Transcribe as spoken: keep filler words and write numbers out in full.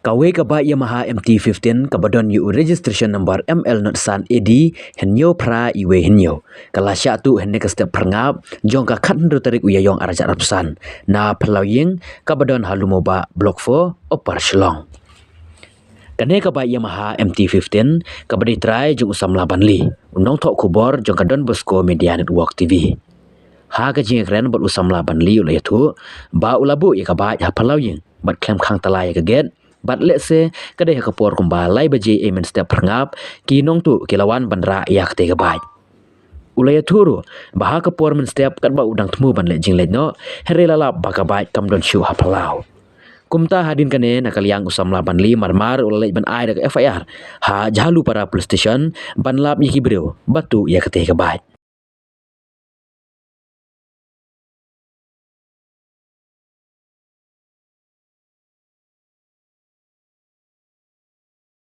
Kawei ka bike Yamaha M T fifteen kaba don ïa u registration number M L not san A D hynñiew phra iwei hynñiew ka la shah tuh hynne ka step pyrngap jong ka khathynriew tarik u Ïaïong arhajar arphew san na phyllaw ïing kaba don ha Lumobah Block four, Upper Shillong. Kane ka bike Yamaha M T fifteen kaba dei trai jong u samla Banli, u nongthoh khubor jong ka Don Bosco Media Network T V. Ha ka jingïakren bad u samla Banli u la ïathuh ba u la buh ïa ka bike ha phyllaw ïing bad khlem khang tala ïa ka gate bad lehse ka dei ha ka por kumba lai baje mynstep pyrngap ki nongtuh ki la wan ban rah ïa katei ka bike. U la ïathuh ruh ba ha ka por mynstep katba u dang thmu ban leit jingleit noh, hynrei la lap ba ka bike kam don shuh ha phyllaw. Kumta hadien kane na ka liang u samla Banli marmar u la leit ban ai da ka F I R ha Jhalupara Police Station ban lap ïa ki briew ba tuh ïa katei ka bike.